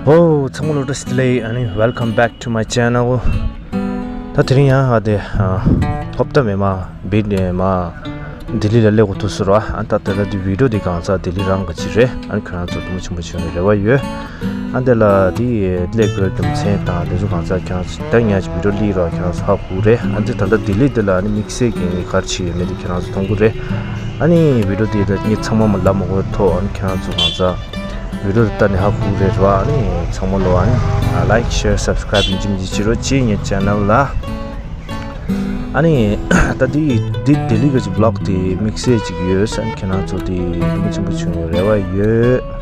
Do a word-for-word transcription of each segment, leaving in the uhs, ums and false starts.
ཨོ། ཚང་མ་ལོ་བཀྲ་ཤིས་བདེ་ལེགས། ཨ་ནི། Welcome back to my channel. ད་དེ་རིང་ཡང་ཨ་དེ་ཨ་ཧོབ་ཏ་མེ་མ་བིད་ནས་མ་ལྡི་ལི་ལ་སླེབས་དགོས་ཐུག་ཟེར་བ། ཨ་ད་ད་ད་དེ་བི་ཌིའོ་དེ་གང་ཚ་ལྡི་ལི་རང་གི་ཅིག་རེད། ཨ་ནི་ཁྱོད་རང་ཚོ་དུ་མ་ཆེན་པོ་བྱུང་བའི་རེ་བ་ཡོད། ཨ་དེ་ལ་དེ་སླེབས་དགོས་རྒྱུ་མཚན་དང་དེ་ཚོ་གང་ཚ་ཁྱོད་རང་ཚོ་ད་ཉག་ཅིག་བི་ཌིའོ་ལི་རོགས་ཁྱོད་རང་ཚོ་ཧ་གོ་རེད། ཨ་དེ་ད་ལྟ་ལྡི་ལི་དེ་ལ་ཨ་ནི་དམིགས་བསལ་གྱི་ག་རེ་བྱས་ཡོད་མེད་དེ་ཁྱོད་རང་ཚོ་མཐོང་གི་རེད། ཨ་ནི་བི་ཌིའོ་དེ་ད་ངས་ཚང་མ་མ་ལབ་མ་དགོས་ཐོག་ཨ་ནི་ཁྱོད་རང་ཚོ་གང་ཚ་བི་ཌིའོ་དེ་ལྟ་ནས་ཧ་གོ་རེད་ར། ཨ་ནི་ཚང་མ་ལོ་ཨ་ནི་like, share, subscribe ཡིན་གཅིག་མིན་གཅིག་བྱེད་རོགས་གྱིས་ངའི་ཆེ་ནལ་ལ། ཨ་ནི་ད་དེ་དེ་ལྡི་ལི་གི་ཅིག་བི་ལོག་དེ་དམིགས་བསལ་ཅིག་ཡོད་ས་ནི་ཁྱེད་རང་ཚོ་དེ་དུ་མ་ཆེན་པོ་བྱུང་བའི་རེ་བ་ཡོད།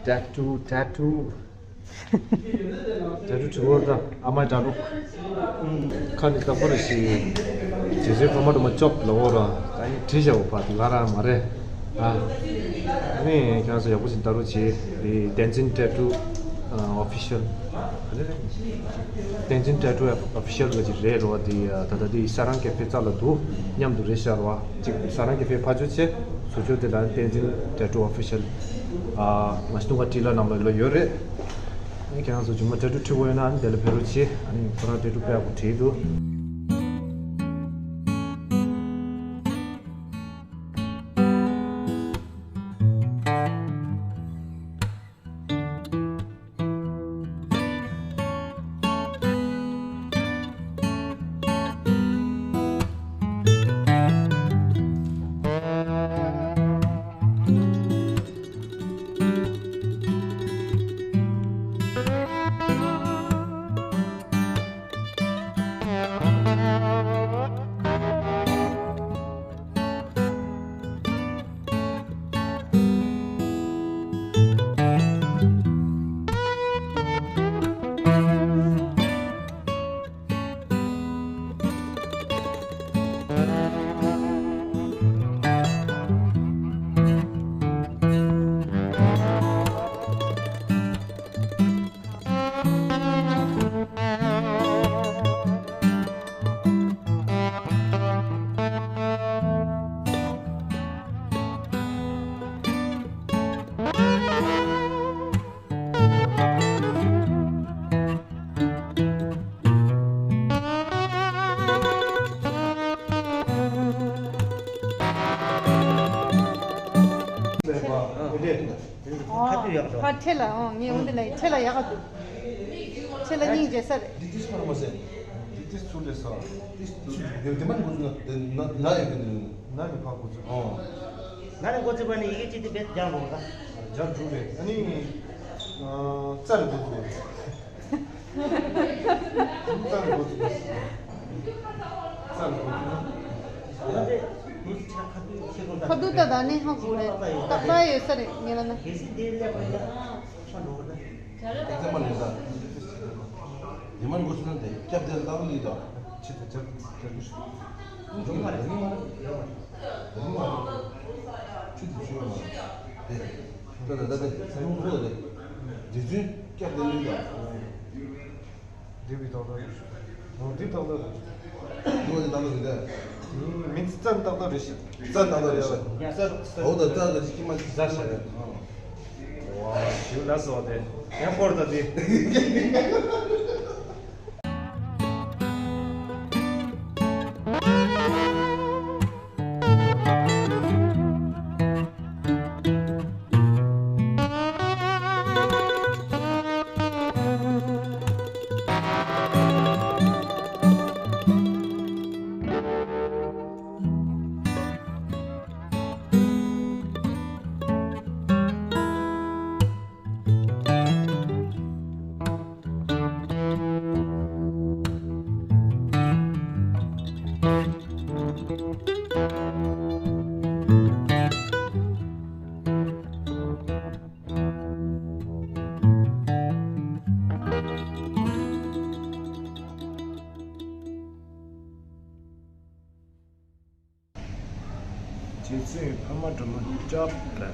Tattoo, tattoo. Tattoo བྲིས་འོར་ད་ཨ་མ་ད་ལུག་ཁ་ནི་ད་པར་ཞིག་རྗེས་སུ་ཁ་མ་དུ་མ་ཅོབ་ལ་འོ་ར། ད་ཡིན་བྲིས་བཞག་འོ་བ་དེ་ང་རང་མ་རེད། ཨ་ནི་ཁྱེད་ཚོ་ཡག་པོ་ཞིག་ལྟ་རོགས་བྱེད། དེ་བསྟན་འཛིན་ཊེ་ཊུ་ཨོ་ཕི་ཤལ། བསྟན་འཛིན་ཊེ་ཊུ་ཨོ་ཕི་ཤལ་གྱི་རེད་རོ། དེ་ད་ལྟ་དེ་ས་རང་ཀེ་ཧྥེ་རྩ་ལ་འདུག་མཉམ་དུ་རེད་ཤག་རོ། གཅིག་ས་རང་ཀེ་ཧྥེ་ཕར་ཚུར་བྱས། ཟུར་ཕྱོགས་དེ་ལ་བསྟན་འཛིན་ཊེ་ཊུ་ཨོ་ཕི་ཤལ། ཨ་ང་ཤི་ཏུང་ག་ཊི་ལ་ནང་ལ་ཡོད་རེད། ཁྱེད་རང་ཚོ་རྒྱུ་མ་ཊེ་ཊུ་བྲིས་དགོས་ཡོད་ན་ཨ་ནི་དེ་ལ་ཕེབས་རོགས་བྱེད། ཨ་ནི་ཁོ་རང་ཊེ་ཊུ་དཔེ་ཡག་པོ་བྲིས་འདུག་ཁ་ཐུག་ཡག་འདུག་ཁ་ཁྲེ་ལ་ཨོ་ངས་འོ་འདི་ལ་ཁྲེ་ལ་ཡག་ག་འདུག་ཁྲེ་ལ་སྙིང་རྗེ་ས་རེད། འདི་ཏིས་མ་རེད་མ་ཟེར། འདི་ཏིས་ཚུར་ལས་ས། ཏིས་ཚུར་ལས་དེ་མ་འགོ་ཚུགས་ན་དེ་ན་ན་ཡོད་གི་འདུག་ན་ནི་ཕ་འགོ་ཚུགས། ཨོ། ན་ནི་འགོ་ཚུགས་པ་ནི་ཡི་གེ་གཅིག་དེ་བེད་སྦྱང་དགོས་ག་སྦྱང་འགྲོ་རེད། ཨ་ནི་རྩ་ནི་འགོ་ཚུགས། རྩ་ནི་འགོ་ཚུགས། རྩ་ནི་འགོ་ཚུགས། ཁ་ཐུག་ད་ད་ནི་ཧ་གོ་རེད། ཏག་ཏག་ཡོད་ས་རེད་ངས་ལབ་ན། གལ་སྲིད་དེ་སླེབས་པ་ཡིན་ན་ཆ་འགྲོ་གི་རེད། ཏག་ཏག་མ་ལེན་ད། ཉི་མ་འགོ་ཚུགས་ན་དེ་སྐྱབས་དེ་ལྟ་བུ་ལི་དང་། ཆེད་དུ་སྐྱབས་སྐྱབས་ཞུ། ཡོང་མ་རེད། ཡོང་མ་རེད། ཡོང་མ་རེད། ཆུ་དེ་ཆུ་ཡོང་མ་རེད། དེ་ད་ད་ད་དེ་ཡོང་ཁོ་དེ་རྗེ་བཙུན་སྐྱབས་དེ་ལི་དང་། འདི་བི་ཏག་ཏག་རེད། འོ་འདི་ཏག་ཏག་རེད། འདི་བ་འདི་ཏག་ཏག་རེད་ད། མི་ཚེ་ཙམ་ཏག་ཏག་རེད་ཤག་ཙམ་ཏག་ཏག་རེད་ཤག་འོ་ད་ད་ད་ཅི་ཀི་མ་ཅི་ཟ་ཤག་རེད། ཝ་ཞུ་ལ་སོ་དེ་ཡང་ཧོར་ད་དེ། རྗེ་བཙུན་འཕགས་མ་སྒྲོལ་མ་སྐྱབས་ལ།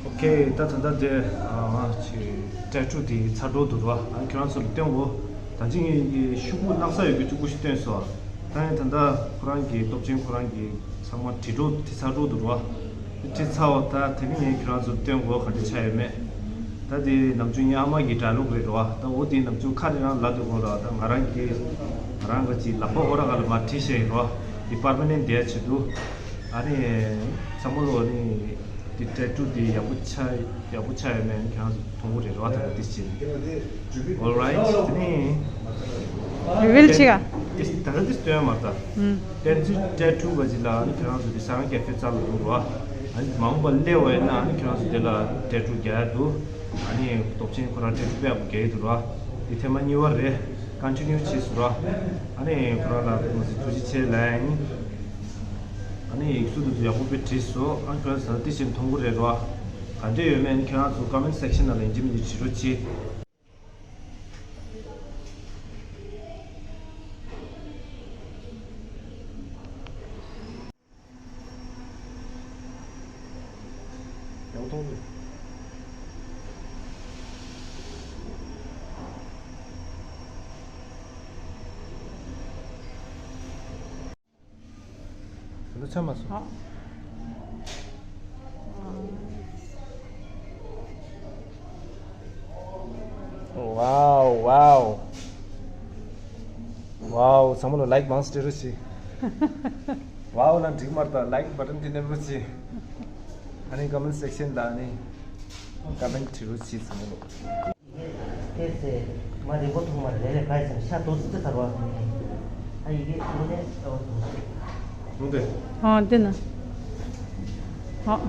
ཨོ་ཁེ། ད་ད་ལྟ་དེ་ཨ་ཅི་ཏྲེ་ཀྲུ་དེ་ཚར་འགྲོ་འདུག་ར། ཨ་ཁྱོད་རང་ཚོ་ལ་སྟོན་གོ། ད་ཅི་ངས་ཤོག་བུ་སྣག་ཚ་ཡོད་པའི་གཅིག་པུ་ཞིག་སྟོན་སོང་། ད་ཡང་ད་ལྟ་ཁོ་རང་གི་སྟོབས་ཆེན་ཁོ་རང་གི་ཚང་མ་བྲིས་འགྲོ་བྲིས་ཚར་འགྲོ་འདུག་ར། བྲིས་ཚར་བ་ད་དེ་ནི་ངས་ཁྱོད་རང་ཚོ་ལ་སྟོན་གོ་ག་འདྲ་ཆགས་ཡོད་མེད། ད་དེ་ནམ་རྒྱུན་ངའི་ཨ་མ་གི་ཌའི་ལོག་རེད་ར། ད་འོ་དེ་ནམ་རྒྱུན་ཁ་ནས་རང་ལབ་འདུག་གོ་ར། ད་ང་རང་གི་ང་རང་གི་ཅིག་ལག་པ་ཨོ་ར་ག་ལ་མར་བྲིས་བཞག་ཡིན་ར། དེ་པར་མ་ནེན་ཊི་བསྡད་ཡ་ཆེད་དུ། ཨ་ནི་ཚང་མ་ལོ་ནི་དེ་ཏྲེ་ཀྲུ་དེ་ཡག་པོ་ཆགས་ཡག་པོ་ཆགས་ཡོད་མེད་ཁྱེད་རང་ཚོ་མཐོང་གི་རེད་ར། ད་ག་དེ་བྱས། Alright། དེ་ནི་རི་ཝིལ་བྱེད་ག་དེ་ད་ལྟ་དེ་སྟོན་མ་ད། ཨུམ། གཏན་ཚིགས་ཏྲེ་ཀྲུ་ག་ཅིག་ལ་ཨ་ནི་ཁྱེད་རང་ཚོ་དེ་ས་ཡང་ཀེ་ཧྥེ་རྩ་ལ་འགྲོ་ར། ཨ་ནི་མ་འོངས་པ་སླེབས་པ་ཡིན་ན་ཨ་ནི་ཁྱེད་རང་ཚོ་དེ་ལ་ཏྲེ་ཀྲུ་རྒྱག་ཡ་འདུག་ཨ་ནི་སྟོབས་ཆེན་ཁོ་རང་ཏྲེ་ཀྲུ་དཔེ་ཡག་པོ་རྒྱག་གི་འདུག་ར། དེ་ཐེངས་མ་གཉིས་པ་རེད། ཀོན་ཊི་ནིའུ་བྱས་སོང་ར། ཨ་ནི་ཁོ་རང་ལ་མ་ཟད་ཐུགས་རྗེ་ཆེ་ལབ་ཡ་ཡིན། ཨ་ནི་ཡིག་གཟུགས་དེ་ཚོ་ཡག་པོ་དཔེ་བྲིས་སོང་། ཨ་ཁྱོད་ཚོ་དེ་བཞིན་མཐོང་གི་རེད་ར། ག་འདྲས་ཡོད་མེད་ཁྱེད་རང་ཚོ་ཀོ་མེན་ཊི་སེག་ཤན་ནང་ལ་ཡིན་གཅིག་མིན་གཅིག་བྲིས་རོགས་གྱིས། ཡག་མཐོང་གི། ད་ཆ་མ་སོང་། ཨ། ཝའོ་ཝའོ། ཝའོ། ཚང་མ་ལོ་ལའིཀ་མང་སྤྲད་རོགས་གྱིས། ཝའོ་ལབ་འགྲིག་མ་རེད་ད། ལའིཀ་བ་ཊན་དེ་མནན་རོགས་གྱིས། ཨ་ནི་ཀོ་མེན་ཊི་སེག་ཤན་ལ་ཨ་ནི་ཀོ་མེན་ཊི་བྲིས་རོགས་གྱིས་ཚང་མ་ལོ། ཨེ་ཙེ། ང་རིང་པོ་མཐོང་མ་རེད། ལས་ལས་ག་ཡི་ཙམ་ཤ་དོ་ཙི་ཙི་ཚར་བ། ཨ་ཡི་གེ་དངོས་གནས་ཨ་བ་དུ། འོ་དེ། ཨ་འདི་ན། ཨ།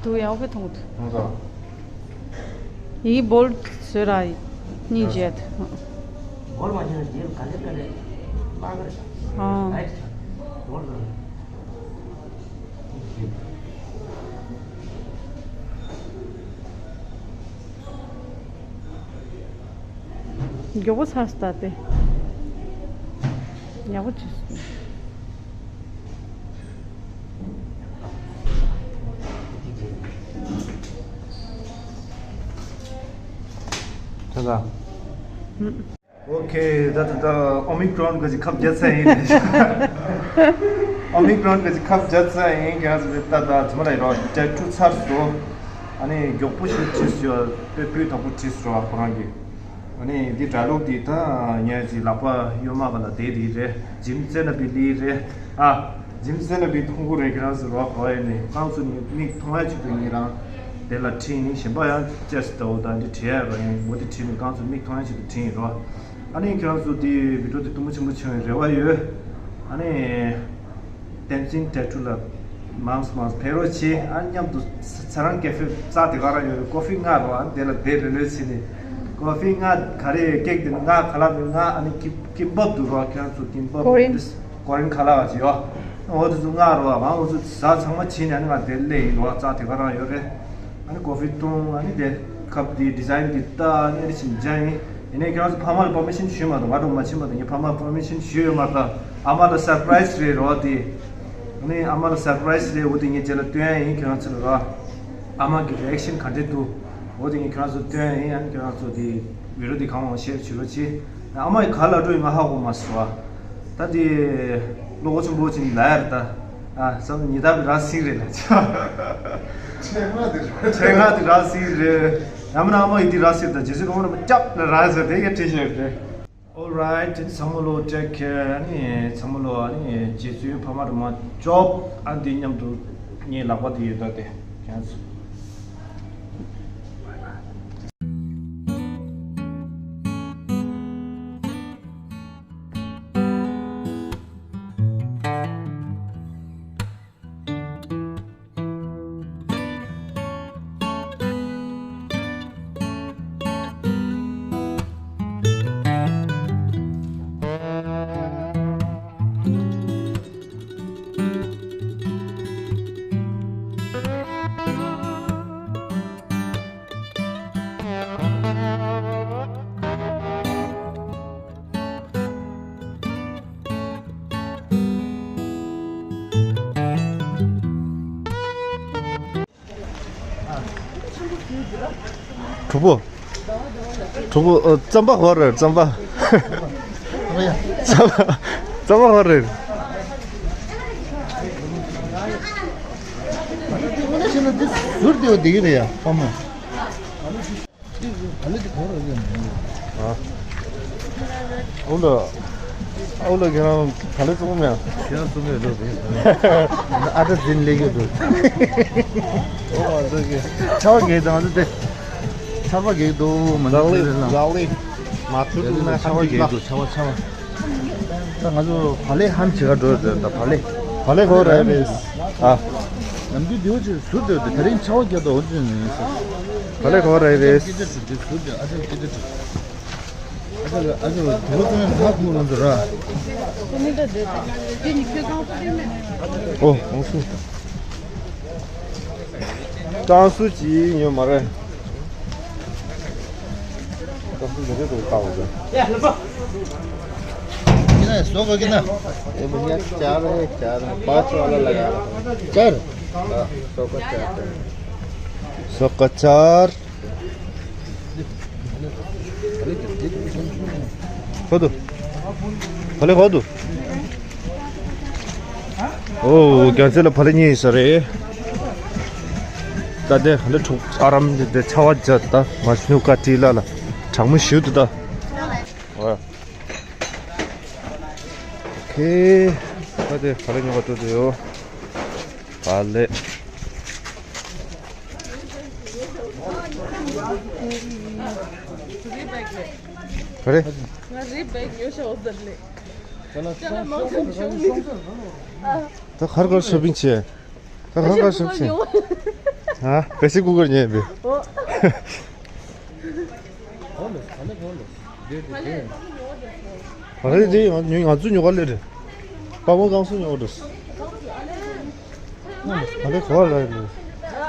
དུ་ཡག་པོ་མཐོང་འདུག་འོ་དེ། ཡི་བོལ་ཟེར་ར་གཉིས་བརྒྱད། བོལ་མ་བྱས་ན་རྗེས་ག་ལེར་ག་ལེར་ལྷག་གི་རེད། ཨ། ལའིཊ་ཆགས། བོལ་ལ། མགྱོགས་པོ་ཚར་སོང་ད་དེ། ཡག་པོ་བྱས་སོང་། ད་ད། ཨུམ། ཨོ་ཁེ། ད་ད་ད་ཨོ་མི་ཀྲོན་ག་ཅིག་ཁབ་རྒྱག་ཚར་ཡིན། ཨོ་མི་ཀྲོན་ག་ཅིག་ཁབ་རྒྱག་ཚར་ཡིན། ཁྱེད་རང་ཚོ་ད་ད་ཚང་མ་ལ་ཡིན་རོགས། ཏྲེ་ཀྲུ་ཚར་སོང་། ཨ་ནི་མགྱོགས་པོ་ཞིག་བྲིས་སོང་། དཔེ་སྤུས་དག་པོ་བྲིས་སོང་ཁོ་རང་གིས། ཨ་ནི་འདི་ཌའི་ལོག་འདི་ད་ངས་ཅིག་ལག་པ་གཡོན་མ་ག་ལ་བསྡད་དེ་རེད། ཇིམ་རྩེ་ན་པི་ལི་རེད་ཨ། ཇིམ་སེ་ལ་བི་མཐོང་གི་རེད། ཁྱེད་རང་ཚོ་རོགས་གོ་ཡ་ནི་རྐང་ཚོ་ནི་མིག་མཐོང་ཡ་ཆེད་དུ་ངེད་རང་དེ་ལ་བྲིས་ནི་གཞན་པ་ཡང་ཅེས་ལྟ་བུ་དང་འདི་བྲིས་ཡ་རོགས་ཡིན། འོ་དེ་བྲིས་ནི་རྐང་ཚོ་མིག་མཐོང་ཡ་ཆེད་དུ་བྲིས་ཡིན་རོགས། ཨ་ནི་ཁྱེད་རང་ཚོ་དེ་བི་ཌིའོ་དེ་སྟོན་མོ་ཆེན་པོ་བྱུང་བའི་རེ་བ་ཡོད། ཨ་ནི་བསྟན་འཛིན་ཊེ་ཊུ་ལ་མང་སུ་མང་སུ་ཕེབས་རོགས་བྱེད། ཨ་མཉམ་དུ་ཚ་རང་ཀེ་ཧྥེ་རྩ་དེ་ག་རང་ཡོད་རེད། ཀོ་ཧྥི་མངགས་རོགས། ཨ་ནི་དེ་ལ་བསྡད་རེ་ལོས་བྱེད་ནི་ཀོ་ཧྥི་མངགས་ག་རེ་ཡོད་ཀེག་དེ་མངགས་ག་ལ་མི་མངགས། ཨ་ནི་ཀི་ཀིམ་པབ་འདུག་རོགས། ཁྱེད་རང་ཚོ་ཀིམ་པབ་ཀོ་རི་ཡན། ཀོ་རི་ཡན་ཁ་ལག་ཅིག་ཡོད། འོ་དེ་ཚོ་མངགས་རོགས། ང་འོ་ཚོ་ཟ་ཚང་མ་བྱིན་ནས་ཨ་ནི་ང་དེ་སླེབས་ཡིན་རོགས། རྩ་དེ་ག་རང་ཡོད་རེད། ཨ་ནི་ཀོ་ཧྥི་བཏུང་། ཨ་ནི་དེ་ཁབ་དེ་ཌི་ཛའིན་དེ་ལྟ། ཨ་ནི་ཨ་ནི་ཕྱིན་འཇགས་ཡིན། ཡིན་ནའི་ཁྱེད་རང་ཚོ་ཕ་མ་ལ་པར་མི་ཤན་ཞུས་མ་གཏོགས། ང་འགྲོ་མ་ཕྱིན་མ་གཏོགས། ངའི་ཕ་མ་པར་མི་ཤན་ཞུས་ཡོད་མ་རེད། ད་ཨ་མ་ལ་སར་པ་རའི་ཛི་རེད་རོགས་དེ། ཨ་ནི་ཨ་མ་ལ་སར་པ་རའི་ཛི་རེད། འོ་དེ་ངས་རྗེས་ལ་སྟོན་ཡ་ཡིན་ཁྱེད་རང་ཚོ་ལ་རོགས། ཨ་མ་གི་རི་ཨེག་ཤན་ག་འདྲས་འདུག་འོ་དེ་ངས་ཁྱེད་རང་ཚོ་སྟོན་ཡ་ཡིན། ཨ་ནི་ཁྱེད་རང་ཚོ་དེ་བི་ཌིའོ་དེ་གང་མང་ཤེར་བྱེད་རོགས་བྱེད། ཨ་མ་ཡི་ག་ལ་འགྲོ་ཡིན་ང་ཧ་གོ་མ་སོང་བ། ད་དེ་བློ་ཁོག་ཆེན་པོ་ཅིག་ལ་ཡར་ད། ཨ་བསམ་ཉི་ལྟར་གི་ར་སིག་རེད་ལ། ཆེ་ང་དེ་ར་ཆེ་ང་དེ་ར་སིག་རེད། ཡང་མིན་ན་ཨ་མ་ཡི་དེ་ར་སིག་ད་རྗེས་སུ་གང་མང་ར་མ་སྐྱབས་ན་ར་ཟེར་དེ་ག་བྲིས་ཤེར་དེ། Alright, ཚང་མ་ལོ་take care. ཨ་ནི་ཚང་མ་ལོ་ཨ་ནི་རྗེ་བཙུན་ཕ་མ་རི་མ་ཇོབ། ཨ་འདི་མཉམ་དུ་ངའི་ལག་པ་དེ་ཡོད་ད་དེ་ཁྱེད་ཚོ། གྲོགས་པོ། གྲོགས་པོ། ཨ་རྩམ་པ་ག་པར་རེད། རྩམ་པ། རྩམ་པ། རྩམ་པ་ག་པར་རེད། ཟུར་དེ་བ་དེ་གི་རེད་ཡ་ཕ་མ། ཨ། ཨོ་ལ། ཨོ་ལ་ཁྱེད་རང་ག་ལེ་བཙོང་མེད། ཁྱེད་རང་བཙོང་མེད་ལོ་དེ། ཨ་ད་འཛིན་ལེགས་ཡོད་འདུག་ཨོ་ཨ་ད་གི། ཆར་པ་རྒྱག་དང་ཨ་ད་དེ། ཆར་པ་རྒྱག་འདུག་མ་འདུག་ལགས་ལེ། ལགས་ལེ། མ་ཐུབ་འདུག་ན་ཆར་པ་རྒྱག་འདུག་ཆར་པ་ཆར་པ། ད་ང་ཚོ་བག་ལེབ་ཧམ་བྱེད་ག་འགྲོ་ཡོད་ད་བག་ལེབ། བག་ལེབ་ག་པར་རེད། ཨ། ནམ་རྒྱུན་དེ་བ་ཅིག་ཟུར་དེ་དེ་རིང་ཆར་པ་རྒྱག་འདུག་འོ་ཅི་ནི། བག་ལེབ་ག་པར་རེད། སྐད་ཆ་དྲི་དེ་ཟུར་དེ་ཨ་ཅག་སྐད་ཆ་དྲི། ཨ་ཅག་ཨ་ཅག་དེ་བ་ཚོ་ཡང་ཧ་གོ་རང་ཚོ་ར། དེ་ནི་ད་དེ་དེ་ནི་ཁྱོད་གང་ཚོ་དེ་མེད། ཨོ་ཨོ་སུ། ཀྲང་སུ་ཅི་ཉོ་མ་རེད། ཀྲང་སུ་ཉོ་གི་འདུག་ཀའོ་ཟེར། कितना है? सौ का कितना? ये भैया चार है, चार है। पाँच वाला लगा। चार? हाँ, सौ का चार है। सौ का चार। ཁོ་ཐུ། ཁོ་ལེ་ཁོ་ཐུ། ཨོ་རྒྱལ་རྩེ་ལ་བག་ལེབ་གཉིས་ཡིན་ས་རེད། ད་དེ་ཧ་ལེ་ཁྲུག་ཨ་རམ་དེ་ཆར་པ་རྒྱག་ད་མ་ཤུ་ཀ་ཏི་ལ་ལ་གྲང་མོ་ཞིག་འདུག་ད། ཨོ། ཁེ། ད་དེ་བག་ལེབ་ཉོ་ག་འགྲོ་དུ་ཡོད། བག་ལེབ། ག་རེ། ང་རེ་བེག་ཉོ་ཤོག་ཟེར་ལེ། ཅ་ལག་མང་ཆེ་བྱུང་མི་འདུག་ད་གར་གར་ཤོ་པིང་བྱས། ད་གར་གར་ཤོ་པིང་བྱས། ཨ་པེ་སི་ཀུ་ཀར་ཉོས་པས། ཨོ། ཨ་རེ་རེ་ང་ང་ཚོ་ཉོ་ག་ལེ་རེད། པ་མོ་ཀང་སུ་ཉོ་ག་འགྲོ། ཨ་རེ་ག་པར་རེད།